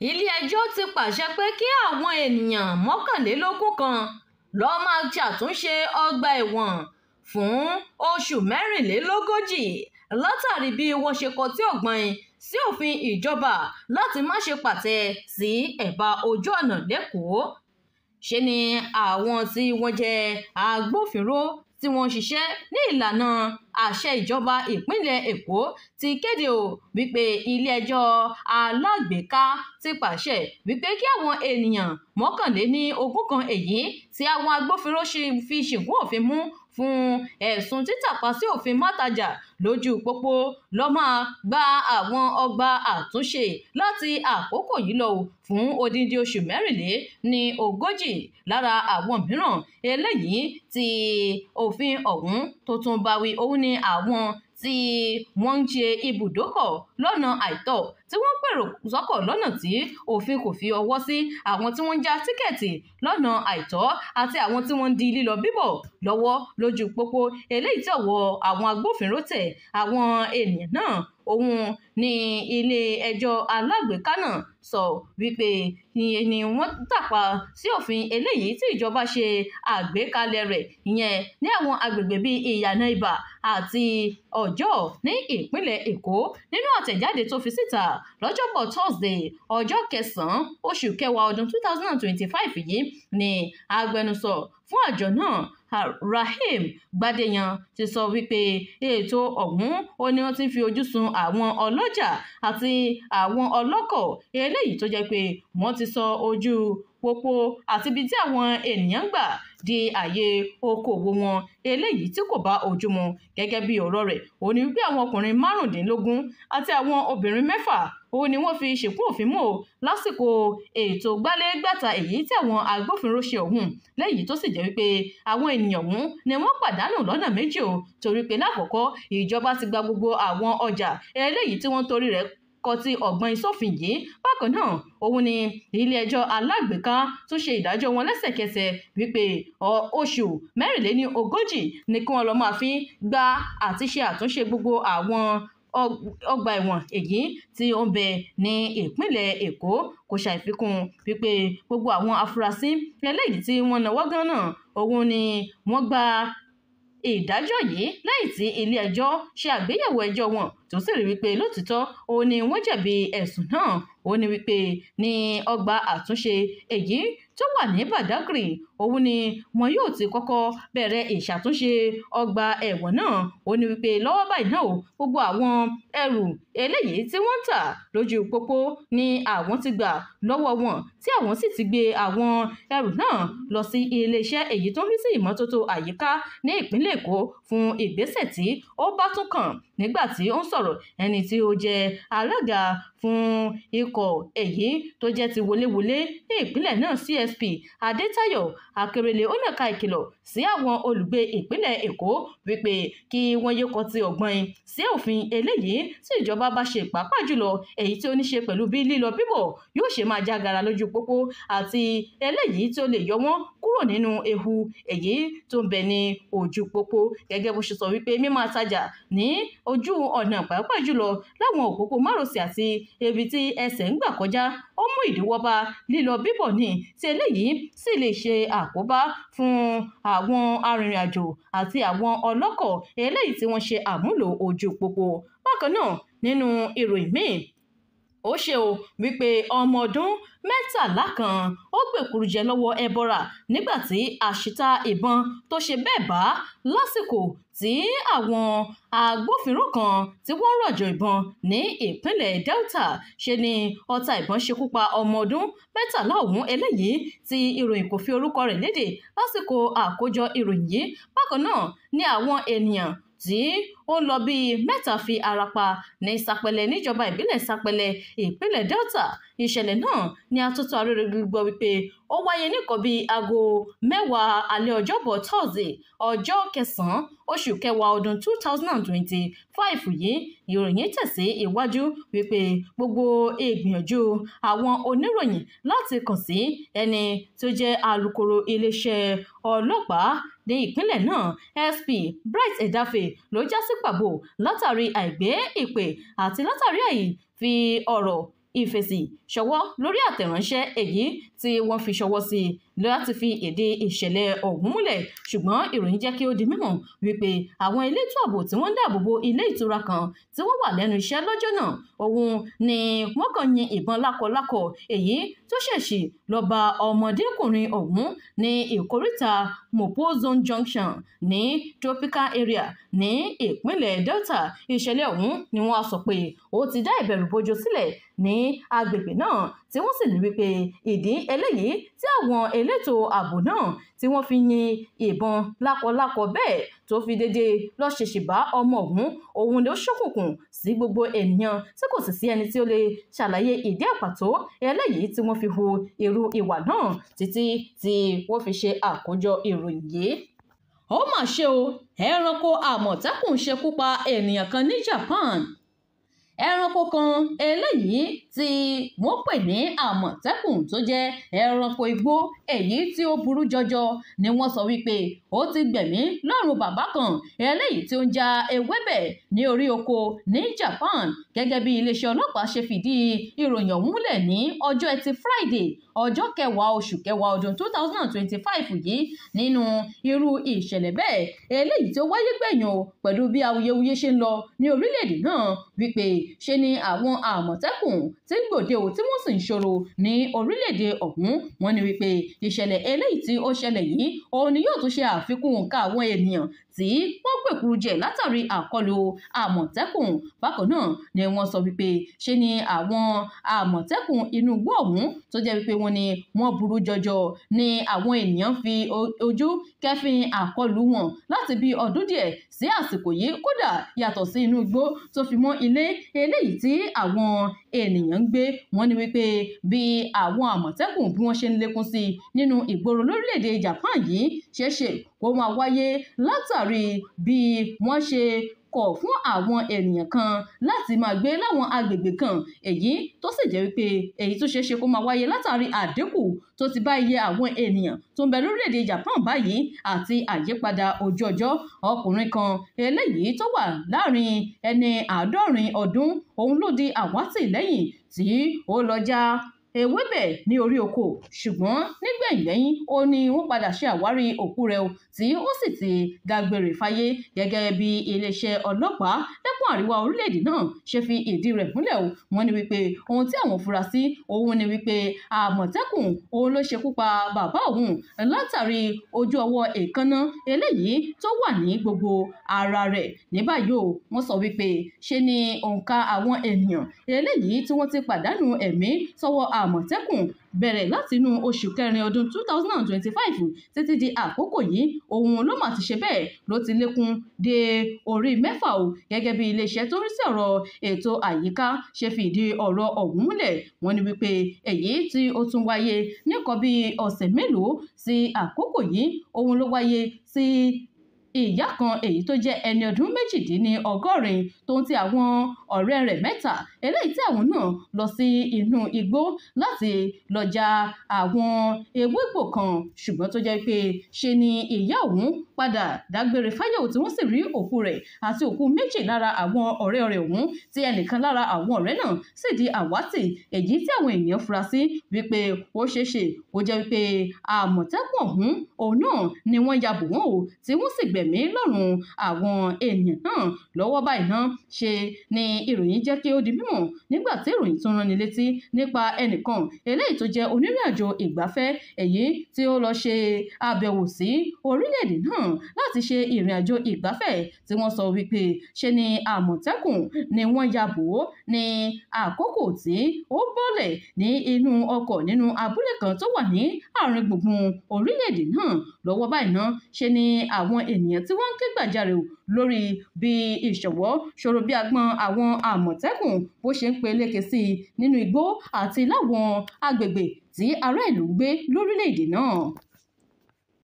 Ilé-ẹjọ́ ti pàṣẹ pé kí àwọn ènìyàn 21 kan lọ́ọ́ máa ṣàtúnṣe ọgbà ẹ̀wọ̀n fún oṣù 44 látàrí bí wọ́n ṣe kọtí ọ̀gbọin sí òfin ìjọba láti má ṣe pàtẹ sí ẹ̀bá ojú ọ̀nà lẹ́kọ̀ọ́. Ṣe ni àwọn tí wọ́n jẹ́ agbófinró tí wọ́n ń ṣiṣẹ́ ní ìlànà àṣẹ ìjọba ìpínlẹ̀ Èkó ti kéde o wípé ilé-ẹjọ́ alágbèéká ti pàṣẹ wípé kí àwọn ènìyàn 21 kan èyí tí àwọn agbófinró fi ṣìnkún òfin mú fún ẹ̀sùn títàpá sí òfin mátajà lójú pópó lọ́ọ́ máa gba àwọn ọgbà àtúnṣe láti àkókò yìí lọ fún odindi oṣù 44. Lára àwọn mìíràn eléyìí tí òfin ọ̀hún tó tún bá wí òun ni àwọn tí wọ́n ń ṣe ibùdókọ̀ lọ́nà àìtọ́, tí wọ́n ń pèrò sọ́kọ̀ lọ́nà tí òfin kò fi ọwọ́ sí, àwọn tí wọ́n ń já tíkẹ́ẹ̀tì lọ́nà àìtọ́ àti àwọn tí wọ́n ń di lílọ bíbọ̀ lọ́wọ́ lójú pópó. Eléyìí tí ọwọ́ àwọn agbófinró tẹ̀ àwọn ènìyàn náà òun ní ilé-ẹjọ́ alágbèéká náà sọ wípé ìyẹn ni wọ́n tàpá sí òfin eléyìí tí ìjọba ṣe àgbékalẹ̀ rẹ̀ ìyẹn ní àwọn agbègbè bíi Ìyànà Ìbà àti Ọjọ́ ní ìpínlẹ̀ Èkó. Nínú àtẹ̀jáde tó fi síta lọ́jọ́bọ̀ Thursday ọjọ́ kẹsàn-án oṣù kẹwàá ọdún 2025 yìí ni agbẹnusọ fún àjọ náà Rahim Gbadeyan ti sọ wípé ètò ọ̀hún ó ní wọ́n ti fi ojú sun àwọn ọlọ́jà àti àwọn ọlọ́kọ̀ eléyìí tó jẹ́ pé wọ́n ti sọ ojú pópó àti ibi tí àwọn ènìyàn ń gbà di ààyè okòwò wọn eléyìí tí kò bá ojú mu. Gẹ́gẹ́ bí ọ̀rọ̀ rẹ̀, ó ní wípé àwọn ọkùnrin 15 àti àwọn obìnrin 6 ó ní wọ́n fi ṣìnkún òfin mú o lásìkò ètò gbálẹ́gbàta èyí tí àwọn agbófinró ṣe ọ̀hún, lẹ́yìn tó sì jẹ́ wípé àwọn ènìyàn ọ̀hún ni wọ́n pàdánù lọ́nà méjì o, torí pé lákọ̀ọ́kọ́ ìjọba ti gba gbogbo àwọn ọjà eléyìí tí wọ́n torí rẹ̀ kọtí ọ̀gbọ́n sófin yìí. Bákan náà òun ni ilé-ẹjọ́ alágbèéká tún ṣe ìdájọ́ wọn lẹ́sẹ̀kẹsẹ̀ wípé oṣù 44 ni kí wọ́n lọ́ọ́ máa fi gba àti ṣe àtúnṣe gbogbo àwọn ọgbà ẹ̀wọ̀n èyí tí ó ń bẹ ní ìpínlẹ̀ Èkó. Kò ṣàìfikún wípé gbogbo àwọn afurasí eléyìí tí wọ́n náwó gan náà òun ni wọ́n gba ìdájọ́ yìí lẹ́yìn tí ilé-ẹjọ́ ṣe àgbéyẹ̀wò ẹjọ́ wọn tó sì rí wípé lótìtọ́ òun ni wọ́n jẹ̀bi ẹ̀sùn náà. Ó ní wípé ní ọgbà àtúnṣe èyí tó wà ní Badagry òun ni wọn yóò ti kọ́kọ́ bẹ̀rẹ̀ ìṣàtúnṣe ọgbà ẹ̀wọ̀n náà. Ó ní wípé lọ́wọ́ báyìí náà gbogbo àwọn ẹrù eléyìí tí wọ́n ń tà lójú pópó ni àwọn ti gbà lọ́wọ́ wọn, tí àwọn sì ti gbé àwọn ẹrù náà lọ sí iléeṣẹ́ èyí tó ń rí sí ìmọ́tótó àyíká ní ìpínlẹ̀ Èkó fún ìgbésẹ̀ tí ó bá tún kàn. Nígbà tí ó ń sọ̀rọ̀, ẹni tí ó jẹ́ alága fún ikọ̀ èyí tó jẹ́ ti wọléwọlé ní ìpínlẹ̀ náà CSP Adétayọ̀ Akérèlé ó nàka ìkìlọ̀ sí àwọn olùgbé ìpínlẹ̀ Èkó wípé kí wọ́n yé kọtí ọ̀gbọ́n sí òfin eléyìí tí ìjọba bá ṣe, pàápàá jùlọ èyí tí ó ní ṣe pẹ̀lú bí lílọ bíbọ̀ yóò ṣe máa jágara lójú pópó àti eléyìí tí ó lè yọ wọ́n kúrò nínú ewu èyí tó ń bẹ ní ojú pópó. Gẹ́gẹ́ bó ṣe sọ wípé mímáa tajà ní ojú ọ̀nà pàápàá jùlọ láwọn òpópó márosẹ̀ àti ibi tí ẹsẹ̀ ń gbà kọjá ó mú ìdíwọ́ bá lílọ bíbọ̀ ní tí eléyìí sì lè ṣe àkóbá fún àwọn arìnrìn-àjò àti àwọn ọlọ́kọ̀ eléyìí tí wọ́n ṣe àmúlò ojú pópó. Bákan náà nínú ìròyìn míì, ó ṣe o wípé ọmọ ọdún 13 kan ó gbèkúrú jẹ lọ́wọ́ ẹbọra nígbà tí àṣìta ìbọn tó ṣe bẹ́ẹ̀ bá lásìkò tí àwọn agbófinró kan tí wọ́n rọ̀jò ìbọn ní ìpínlẹ̀ Delta. Ṣe ni ọta ìbọn ṣekú pa ọmọ ọdún 13 ọ̀hún eléyìí tí ìròyìn kò fi orúkọ rẹ̀ léde lásìkò àkójọ ìròyìn yìí. Bákan náà ni àwọn ènìyàn tí ó ń lọ bíi 3 fi ara pa ní Sapẹlẹ níjọba ìbílẹ̀ Sapẹlẹ ìpínlẹ̀ Delta. Ìṣẹ̀lẹ̀ náà ni atótó arére gbọ́ wípé ó wáyé nìkan bíi aago 10 alẹ́ ọjọ́bọ̀ Thursday ọjọ́ kẹsàn-án oṣù kẹwàá ọdún 2025 yìí. Ìròyìn tẹ̀sí iwájú wípé gbogbo ìgbìyànjú àwọn oníròyìn láti kàn sí ẹni tó jẹ́ alukoro iléeṣẹ́ ọlọ́pàá ní ìpínlẹ̀ náà SP Bright Edafe ló já sí pàbó látàrí àìgbé ìpè àti látàrí àìfi ọ̀rọ̀ ìfèsì ṣọwọ́ lórí àtẹ̀ránṣẹ́ èyí tí wọ́n fi ṣọwọ́ sí láti fi ìdí ìṣẹ̀lẹ̀ ọ̀hún múlẹ̀. Ṣùgbọ́n ìròyìn jẹ́ kí ó di mímọ̀ wípé àwọn elétò ààbò tí wọ́n ń dáàbò bo ilé ìtura kan tí wọ́n wà lẹ́nu iṣẹ́ lọ́jọ́ náà òun ni wọ́n kàn yin ìbọn lákọlákọ èyí tó ṣèṣì lọ bá ọmọdékùnrin ọ̀hún ní ìkóríta Mopo Zone Junction ní Tropical Area ní ìpínlẹ̀ Delta. Ìṣẹ̀lẹ̀ ọ̀hún ni wọ́n sọ pé ó ti dá ìbẹ̀rùbojo sílẹ̀ ní agbègbè náà, tí wọ́n sì ní wípé ìdí eléyìí tí àwọn elétò ààbò náà tí wọ́n fi yin ìbọn lákọlákọ bẹ́ẹ̀ tó fi dédé lọ ṣèṣì bá ọmọ ọ̀hún òun ló ṣókùnkùn sí gbogbo ènìyàn tí kò sì sí ẹni tí ó lè ṣàlàyé ìdí àpàtó eléyìí tí wọ́n fi hu irú ìwà náà títí tí wọ́n fi ṣe àkójọ ìròyìn yìí. Ó mà ṣe o, ẹranko àmọ̀tẹ́kùn ṣekú pa ènìyàn kan ní Japan. Ẹranko kan eléyìí tí wọ́n pè ní àmọ̀tẹ́kùn tó jẹ́ ẹranko igbó èyí tí ó burú jọjọ ni wọ́n sọ wípé ó ti gbẹ̀mí lọ́rùn bàbá kan eléyìí tí ó ń ja ewébẹ̀ ní orí oko ní Japan. Gẹ́gẹ́ bí iléeṣẹ́ ọlọ́pàá ṣe fìdí ìròyìn ọ̀hún múlẹ̀ ní ọjọ́ ẹtì Friday ọjọ́ kẹwàá oṣù kẹwàá ọdún 2025 yìí. Nínú irú ìṣẹ̀lẹ̀ bẹ́ẹ̀ eléyìí tí ó wáyé gbẹ̀yìn o pẹ̀lú bí awuyewuye ṣe ń lọ ní orílẹ̀-èdè náà wípé ṣe ni àwọn àmọ̀tẹ́kùn tí ń gbòde o tí wọ́n sì ń ṣòro ní orílẹ̀-èdè ọ̀hún. Wọ́n ní wípé ìṣẹ̀lẹ̀ eléyìí tí ó ṣẹlẹ̀ yìí òun ni yóò tún ṣe àfikún nǹka àwọn ènìyàn tí wọ́n gbèkúrú jẹ látàrí àkọlù àmọ̀tẹ́kùn. Bákan náà ni wọ́n sọ wípé ṣe ni àwọn àmọ̀tẹ́kùn inú igbó ọ̀hún tó jẹ́ wípé wọ́n ní wọ́n burú jọjọ ni àwọn ènìyàn fi ojú kẹfin àkọlù wọn láti bí ọdún díẹ̀ sí àsìkò yìí, kódà yàtọ̀ sí inú igbó tó fi mọ́ ilé eléyìí tí àwọn ènìyàn ń gbé. Wọ́n ní wípé bí àwọn àmọ̀tẹ́kùn bí wọ́n ṣe ń lékún sí nínú ìgboro lórílẹ̀‐èdè Japan yìí ṣeéṣe kó máa wáyé látàrí bí wọ́n ṣe kọ̀ fún àwọn ènìyàn kan láti máa gbé láwọn agbègbè kan, èyí tó sì jẹ́ wípé èyí tó ṣeé ṣe kó máa wáyé látàrí àdínkù tó ti bá iye àwọn ènìyàn tó ń bẹ lórílẹ̀‐èdè Japan báyìí àti àyípadà ojú ọjọ́. Ọkùnrin kan eléyìí tó wà láàrin ẹni 70 ọdún òun ló di àwátì lẹ́yìn tí ó lọ já ewébẹ̀ ní orí oko, ṣùgbọ́n nígbẹ̀yìngbẹ́yín ó ní wọ́n padà ṣe àwárí òkú rẹ̀ o tí ó sì ti dágbére fáyé. Gẹ́gẹ́ bí iléeṣẹ́ ọlọ́pàá lẹ́kùn àríwá orílẹ̀-èdè náà ṣe fi ìdí rẹ̀ múlẹ̀ o, wọ́n ní wípé ohun tí àwọn fura sí òun ni wípé àmọ̀tẹ́kùn òun ló ṣekú pa bàbá òun látàrí ojú ọwọ́ èékánná eléyìí tó wà ní gbogbo ara rẹ̀. Ní báyìí o, wọ́n sọ wípé ṣe ni òǹkà àwọn ènìyàn eléyìí tí wọ́n ti pàdánù ẹ̀mí sọ́wọ́ àmọ̀tẹ́kùn bẹ̀rẹ̀ láti inú oṣù kẹrin ọdún 2025 títí di àkókò yìí òun ló mà ti ṣe bẹ́ẹ̀ ló ti lékún dé orí 6 o. Gẹ́gẹ́ bí iléeṣẹ́ tó ń rí sí ọ̀rọ̀ ètò àyíká ṣe fi ìdí ọ̀rọ̀ ọ̀hún múlẹ̀, wọ́n ní wípé èyí tí ó tún wáyé nìkan bí ọ̀sẹ̀ mélòó sí àkókò yìí òun ló wáyé sí ìyá kan èyí tó jẹ́ ẹni ọdún 78 tó ń ti àwọn ọ̀rẹ́ rẹ̀ 3 eléyìí tí àwọn náà lọ sí inú igbó láti lọ ja àwọn ewégbò kan, ṣùgbọ́n tó jẹ́ pé ṣe ni ìyá òun padà dágbére fáyé tí wọ́n sì rí òkú rẹ̀ àti òkú 2 lára àwọn ọ̀rẹ́ rẹ̀ òun tí ẹnìkan lára àwọn ọ̀rẹ́ náà sì di àwátì, èyí tí àwọn ènìyàn fura sí wípé ó ṣeéṣe kó jẹ́ wípé àmọ̀tẹ́kùn ọ̀hún òun náà ni wọ́n ya bò wọ́n o tí wọ́n sì gbẹ̀mí lọ́rùn àwọn ènìyàn náà. Lọ́wọ́ báyìí náà ṣe ni ìròyìn jẹ́ kí ó di mímọ̀ nígbà tí ìròyìn tún rán ni létí nípa ẹnìkan eléyìí tó jẹ́ onírìnàjò ìgbafẹ́ èyí tí ó lọ ṣe àbẹ̀wò sí orílẹ̀-èdè náà láti ṣe ìrìnàjò ìgbafẹ́ tí wọ́n sọ wípé ṣe ni àmọ̀tẹ́kùn ni wọ́n ya bò ó ní àkókò tí ó bọ́lẹ̀ ní inú ọkọ̀ nínú abúlé kan tó wà ní àárín gbùngbùn orílẹ̀-èdè náà. Lọ́wọ́ báyìí náà ṣe ni àwọn ènìyàn tí wọ́n ń ké gbàjarè lórí bí ìṣọ̀wọ́ ṣòro bí agbọ́n àwọn àmọ̀tẹ́kùn bó ṣe ń peléke sí i nínú igbó àti láwọn agbègbè tí ará ìlú ń gbé lórílẹ̀-èdè náà.